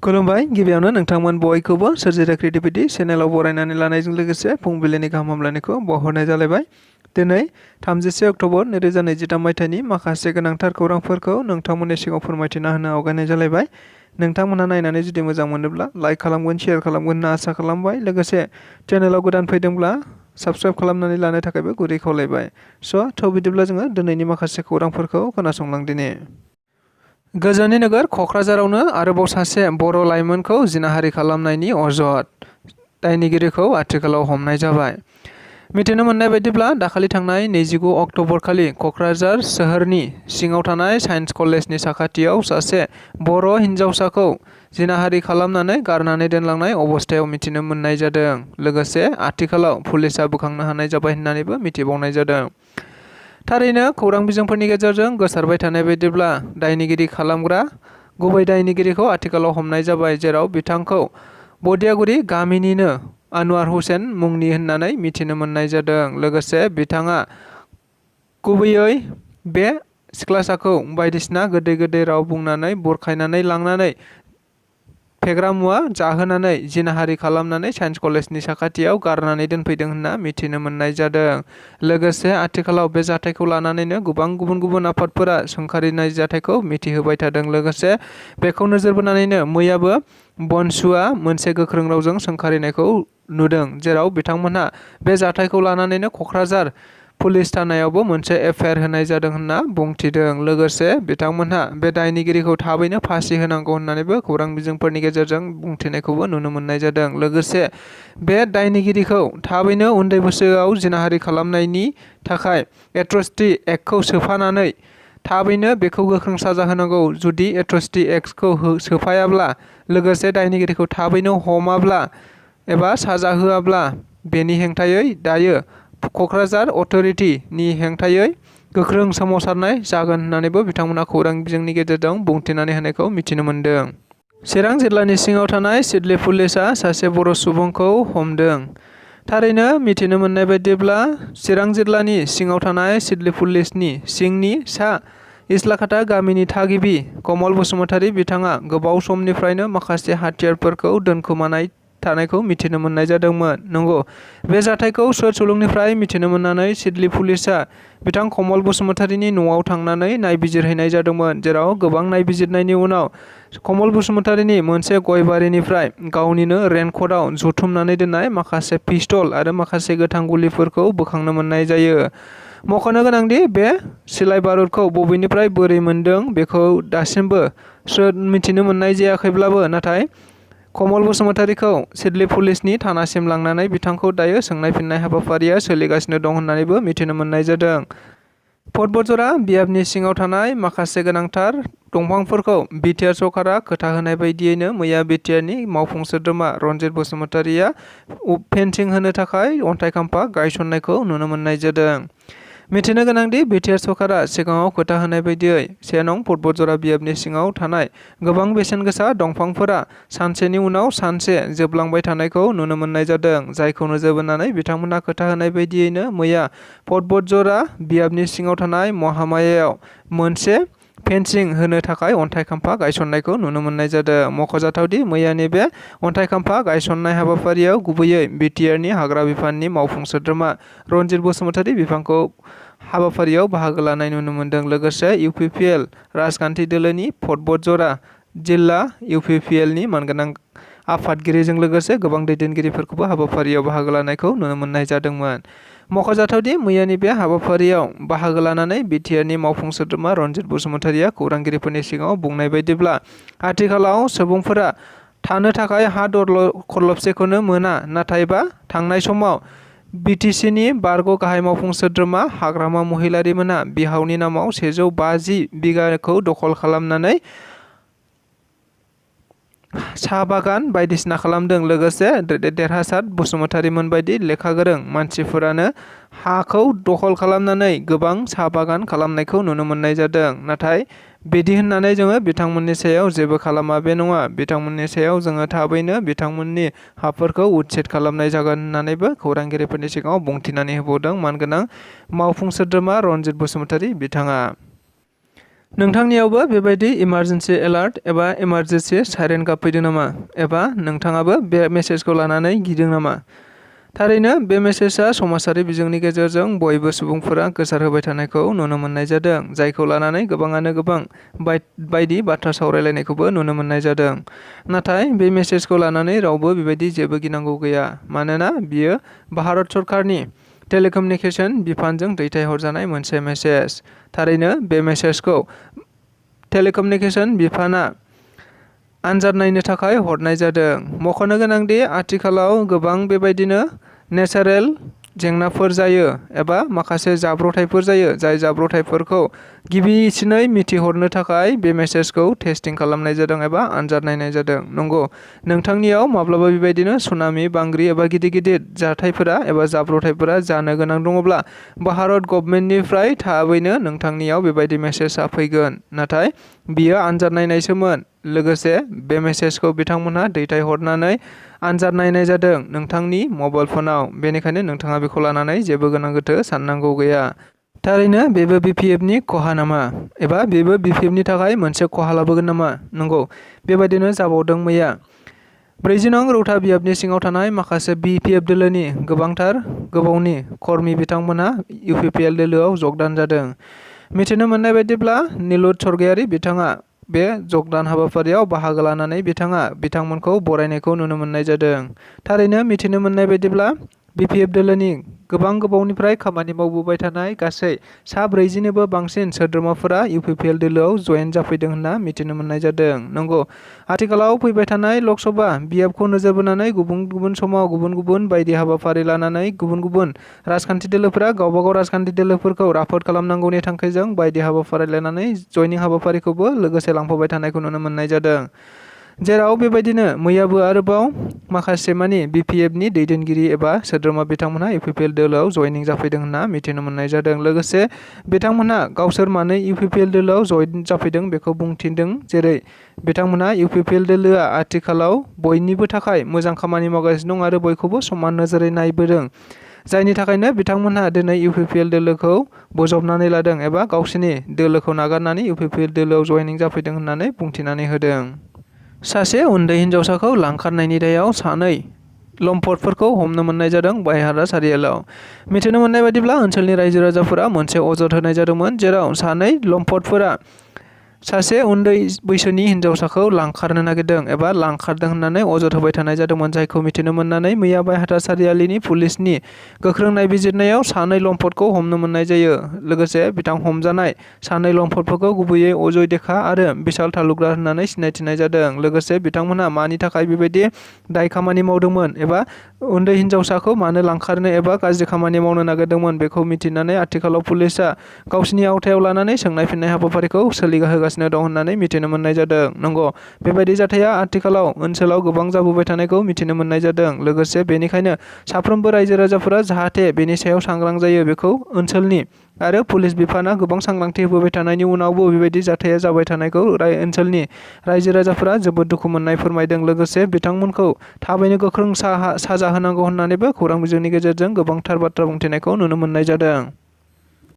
खुलुमबाय गिबियावनो नोंथांमोन बयखौबो सोरजिथा क्रिएटिभिटी चेनेलाव बरायनानै लानायजों लोगोसे फुंबिलिनि गाहाम हामलायनायखौ बावहरनाय जालायबाय। दिनै 30 अक्ट'बर 2023 मायथाइनि माखासे गोनांथार खौरांफोरखौ नोंथांमोननि सिगाङाव फोरमायथिना होनो आवगायनाय जालायबाय। नोंथांमोनहा नायनानै जुदि मोजां मोनोब्ला लाइक खालामगोन, शेयार खालामगोन होनना आसा खालामबाय। लोगोसे चेनेलाव गोदान फैदोंब्ला साबस्क्राइब खालामनानै लानो थाखायबो गुरै खावलायबाय। बिदिब्ला जोङो दिनैनि माखासे खौरांफोरखौ खोनासंलांदिनि। गोजोननि नोगोर क'क्राझारावनो आरोबाव सासे बर' लाइमोनखौ जिनाहारि खालामनायनि अजद। दायनिगिरिखौ आथिखालाव हमनाय जाबाय। मिथिनो मोननाय बायदिब्ला दाखालि थांनाय 29 अक्ट'बर खालि क'क्राझार सोहोरनि सिङाव थानाय साइन्स कलेजनि साखाथियाव सासे बर' हिन्जावसाखौ जिनाहारि खालामनानै गारनानै दोनलांनाय अबस्थायाव मिथिनो मोननाय जादों। लोगोसे आथिखालाव पुलिसा बोखांनो हानाय जाबाय होननानैबो मिथिबावनाय जादों। थारैनो खौरां बिजोंफोरनि गेजेरजों गोसारबाय थानाय बायदिब्ला दायनिगिरि खालामग्रा गुबै दायनिगिरिखौ आथिखालाव हमनाय जाबाय, जेराव बिथांखौ बदियागुरि गामिनिनो आनवार हुसेन मुंनि होननानै मिथिनो मोननाय जादों। लोगोसे बिथाङा गुबैयै बे सिख्लासाखौ बायदिसिना गोदै गोदै राव बुंनानै बुरखायनानै लांनानै फेग्रा मुवा जाहोनानै जिनाहारि खालामनानै साइन्स कलेजनि साखाथियाव गारनानै दोनफैदों होनना मिथिनो मोननाय जादों। लोगोसे आथिखालाव बे जाथायखौ लानानैनो गोबां गुबुन गुबुन आफादफोरा सोंखारिनाय जाथायखौ मिथिहोबाय थादों। लोगोसे बेखौ नोजोर बोनानैनो मैयाबो बनसुआ मोनसे गोख्रों रावजों सोंखारिनायखौ नुदों, जेराव बिथांमोनहा बे जाथायखौ लानानैनो क'क्राझार पुलिस थानायावबो मोनसे एफआइआर होनाय जादों होनना बुंथिदों। लोगोसे बिथांमोनहा बे दायनिगिरिखौ थाबैनो फासि होनांगौ होननानैबो खौरां बिजोंफोरनि गेजेरजों बुंथिनायखौबो नुनो मोननाय जादों। लोगोसे बे दायनिगिरिखौ थाबैनो उन्दै बैसोआव जिनाहारि खालामनायनि थाखाय एट्रसिटि एक्टखौ सोफानानै थाबैनो बेखौ गोख्रों साजा होनांगौ। जुदि एट्रसिटि एक्टखौ सोफायाब्ला, लोगोसे दायनिगिरिखौ थाबैनो हमाब्ला एबा साजा होआब्ला बेनि हेंथायै दायो क'क्राझार अथ'रिटिनि हेंथायै गोख्रों सोमावसारनाय जागोन होननानैबो बिथांमोना खौरां बिजोंनि गेजेरजों बुंथिनानै होनायखौ मिथिनो मोनदों। चिरां जिल्लानि सिङाव थानाय सिडली पुलिसा सासे बर' सुबुंखौ हमदों। थारैनो मिथिनो मोननाय बायदिब्ला चिरां जिल्लानि सिङाव थानाय सिडली पुलिसनि सिंनि सा इस्लाखाता गामिनि थागिबि कमल बसुमतारी बिथाङा गोबाव समनिफ्रायनो माखासे हाथियारफोरखौ दोनखोमानाय थानायखौ मिथिनो मोननाय जादोंमोन। नंगौ, बे जाथायखौ सोर सुलुंनिफ्राय मिथिनो मोननानै सिडली पुलिसा बिथां कमल बसुमतारीनि न'आव थांनानै नायबिजिरहैनाय जादोंमोन, जेराव गोबां नायबिजिरनायनि उनाव कमल बसुमतारीनि मोनसे गयबारिनिफ्राय गावनिनो रेनकटआव जुथुमनानै दोननाय माखासे पिस्तल आरो माखासे गोथां गुलिफोरखौ बोखांनो मोननाय जायो। मख'नो गोनांदि बे सिलाइ बारुदखौ बबेनिफ्राय बोरै मोनदों बेखौ दासिमबो मिथिनो मोननाय जायाखैब्लाबो, नाथाय कमल बसुमतारीखौ सिडली पुलिसनि थानासिम लांनानै बिथांखौ दायो सोंनाय फिननाय हाबाफारिया सोलिगासिनो दं होननानैबो मिथिनो मोननाय जादों। फटबजरा बियाबनि सिङाव थानाय माखासे गोनांथार दंफांफोरखौ बिटिआर सरकारा खोथा होनाय बायदियैनो मैया बिटिआरनि मावफुं सोद्रोमा रनजित बसुमतारीया फेन्सिं होनो थाखाय अन्थाइ खाम्फा गायसननायखौ नुनो मोननाय जादों। मिथिनो गोनांदि बिटिआर सरकारा सिगाङाव खोथा होनाय बायदियै 1 नं फटबजरा बियाबनि सिङाव थानाय गोबां बेसेन गोसा दंफांफोरा सानसेनि उनाव सानसे जोबलांबाय थानायखौ नुनो मोननाय जादों, जायखौ नोजोर बोनानै बिथांमोनहा खोथा होनाय बायदियैनो मैया फटबजरा बियाबनि सिङाव थानाय महामायायाव मोनसे फेन्सिं होनो थाखाय अन्थाइ खाम्फा गायसननायखौ नुनो मोननाय जादों। मख'जाथावदि मैयानि बे अन्थाइ खाम्फा गायसननाय हाबाफारियाव गुबैयै बिटिआरनि हाग्रा बिफाननि मावफुं सोद्रोमा रनजित बसुमतारी बिफांखौ हाबाफारियाव बाहागो लानाय नुनो मोनदों। लोगोसे इउपिपिएल राजखान्थि दोलोनि फटबजरा जिल्ला इउपिपिएलनि मानगोनां आफादगिरिजों लोगोसे गोबां दैदेनगिरिफोरखौबो हाबाफारियाव बाहागो लानायखौ नुनो मोननाय जादोंमोन। मख'जाथावदि मैयानि बे हाबाफारियाव बाहागो लानानै बिटिआरनि मावफुं सोद्रोमा रनजित बसुमतारीया खौरांगिरिफोरनि सिगाङाव बुंनाय बायदिब्ला आथिखालाव सुबुंफोरा थानो थाखाय हा खरलबसेखौनो मोना, नाथायबा थांनाय समाव बिटिसिनि बारग' गाहाय मावफुं सोद्रोमा हाग्रामा महिलारिमोना बिहावनि नामाव 150 बिगाखौ दखल खालामनानै साहा बागान बायदिसिना खालामदों। लोगोसे देरहासात बसुमतारीमोन बायदि लेखा गोरों मानसिफोरानो हाखौ दखल खालामनानै गोबां साहा बागान खालामनायखौ नुनो मोननाय जादों। नाथाय बिदि होननानै जोङो बिथांमोननि सायाव जेबो खालामा बे नङा, बिथांमोननि सायाव जोङो थाबैनो बिथांमोननि हाफोरखौ उच्छेद खालामनाय जागोन होननानैबो खौरांगिरिफोरनि सिगाङाव बुंथिनानै होबावदों मानगोनां मावफुं सोद्रोमा रनजित बसुमतारी बिथाङा। नोंथांनियावबो बेबायदि इमारजेन्सि एलार्ट एबा इमारजेन्सि साइरेन गाबफैदों नामा? एबा नोंथाङाबो बे मेसेजखौ लानानै गिदों नामा? थारैनो बे मेसेजआ समाजारि बिजोंनि गेजेरजों बयबो सुबुंफोरा गोसारहोबाय थानायखौ नुनो मोननाय जादों, जायखौ लानानै गोबाङानो गोबां बायदि बाथ्रा सावरायलायनायखौबो नुनो मोननाय जादों। नाथाय बे मेसेजखौ लानानै रावबो बेबायदि जेबो गिनांगौ गैया, मानोना बियो भारत सरकारनि टेलिकमिउनिकेशन बिफानजों दैथायहरजानाय मोनसे मेसेज। थारैनो बे मेसेजखौ टेलिकमिउनिकेशन बिफाना आनजाद नायनो थाखाय हरनाय जादों। मख'नो गोनांदि आथिखालाव गोबां बेबायदिनो नेचारेल जेंनाफोर जायो एबा माखासे जाब्रबथायफोर जायो, जाय जाब्रबथायफोरखौ गिबिसिनै मिथिहरनो थाखाय बे मेसेजखौ टेस्टिं खालामनाय जादों एबा आनजाद नायनाय जादों। नंगौ, नोंथांनियाव माब्लाबा बेबायदिनो सुनामि, बांग्रि एबा गिदिर गिदिर जाथायफोरा एबा जाब्रबथायफोरा जानो गोनां दङब्ला भारत गभर्नमेन्टनिफ्राय थाबैनो नोंथांनियाव बेबायदि मेसेजआ फैगोन। नाथाय बियो आनजाद नायनायसोमोन। लोगोसे बे मेसेजखौ बिथांमोनहा दैथायहरनानै आनजाद नायनाय जादों नोंथांनि मबाइल फनाव। बेनिखायनो नोंथाङा बेखौ लानानै जेबो गोनां गोथो साननांगौ गैया। थारैनो बेबो BPFनि खहा नामा? एबा बेबो BPFनि थाखाय मोनसे खहा लाबोगोन नामा? नंगौ, बेबायदिनो जाबावदों मैया। 40 नं रौता बियाबनि सिङाव थानाय माखासे BPF दोलोनि गोबावनि कर्मी बिथांमोनहा UPPL दोलोआव जगदान जादों। मिथिनो मोननाय बायदिब्ला निलुत स्वर्गियारि बिथाङा बे जगदान हाबाफारियाव बाहागो लानानै बिथांमोनखौ बरायनायखौ नुनो मोननाय जादों। थारैनो मिथिनो मोननाय बायदिब्ला BPF दोलोनि गोबावनिफ्राय खामानि मावबोबाय थानाय गासै 40निबो बांसिन सोद्रोमाफोरा UPPL दोलोआव जयेन जाफैदों होनना मिथिनो मोननाय जादों। नंगौ, आथिखालाव फैबाय थानाय लकसभा बियाबखौ नोजोर बोनानै गुबुन समाव गुबुन बायदि हाबाफारि लानानै गुबुन राजखान्थि दोलोफोरा गावबागाव राजखान्थि दोलोफोरखौ राफोद खालामनांगौनि थांखिजों बायदि हाबाफारि लानानै जयनिं हाबाफारिखौबो लोगोसे लांफाबाय थानायखौ नुनो मोननाय जादों। जेराव बेबायदिनो मैयाबो आरोबाव माखासे BPFनि दैदेनगिरि एबा सोद्रोमा बिथांमोनहा UPPL दोलोआव जयनिं जाफैदों होनना मिथिनो मोननाय जादों। लोगोसे बिथांमोनहा गावसोर मानो UPPL दोलोआव जयेन जाफैदों बेखौ बुंथिदों। जेरै बिथांमोनहा UPPL दोलोआ आथिखालाव बयनिबो थाखाय मोजां खामानि मावगासिनो दं आरो बयखौबो समान नोजोरै नायबोदों, जायनि थाखायनो बिथांमोनहा दिनै UPPL दोलोखौ बजबनानै लादों एबा गावसोरनि दोलोखौ नागारनानै UPPL दोलोआव जयनिं जाफैदों होननानै बुंथिनानै होदों। सासे उन्दै हिनजावसाखौ लांखारनायनि दायाव 2 लम्पटफोरखौ हमनो मोननाय जादों बायहारा सारियालिआव। मिथिनो मोननाय बायदिब्ला ओनसोलनि रायजो राजाफोरा मोनसे अजद होनाय जादोंमोन, जेराव 2 लम्पटफोरा सासे उन्दै बैसोनि हिनजावसाखौ लांखारनो नागिरदों एबा लांखारदों होननानै अजद होबाय थानाय जादोंमोन, जायखौ मिथिनो मोननानै मैया बायहारा सारियालिनि पुलिसनि गोख्रों नायबिजिरनायाव 2 लम्पटखौ हमनो मोननाय जायो। लोगोसे हमजानाय 2 लम्पटफोरखौ गुबैयै अजय देखा आरो बिशाल तालुकदार होननानै सिनायथिनाय जादों। लोगोसे बिथांमोनहा मानि थाखाय बेबायदि दाय खामानि मावदोंमोन एबा उन्दै हिनजावसाखौ मानो लांखारनो एबा गाज्रि खामानि मावनो नागिरदोंमोन बेखौ मिथिनानै आथिखालाव पुलिसआ गावसिनि आवथायाव लानानै सोंनाय फिननाय हाबाफारिखौ सोलिहोगासिनो दं होननानै मिथिनो मोननाय जादों। नंगौ, बेबायदि जाथाया आथिखालाव ओनसोलाव गोबां जाबोबाय थानायखौ मिथिनो मोननाय जादों। लोगोसे बेनिखायनो साफ्रोमबो रायजो राजाफोरा जाहाथे बेनि सायाव सांग्रां जायो, बेखौ ओनसोलनि आरो पुलिस बिफाना गोबां सांग्रांथि होबोबाय थानायनि उनावबो बेबायदि जाथाया जाबाय थानायखौ ओनसोलनि रायजो राजाफोरा जोबोद दुखु मोननाय फोरमायदों। लोगोसे बिथांमोनखौ थाबैनो गोख्रों साजा होनांगौ होननानैबो खौरां बिजोंनि गेजेरजों गोबांथार बाथ्रा बुंथिनायखौ नुनो मोननाय जादों।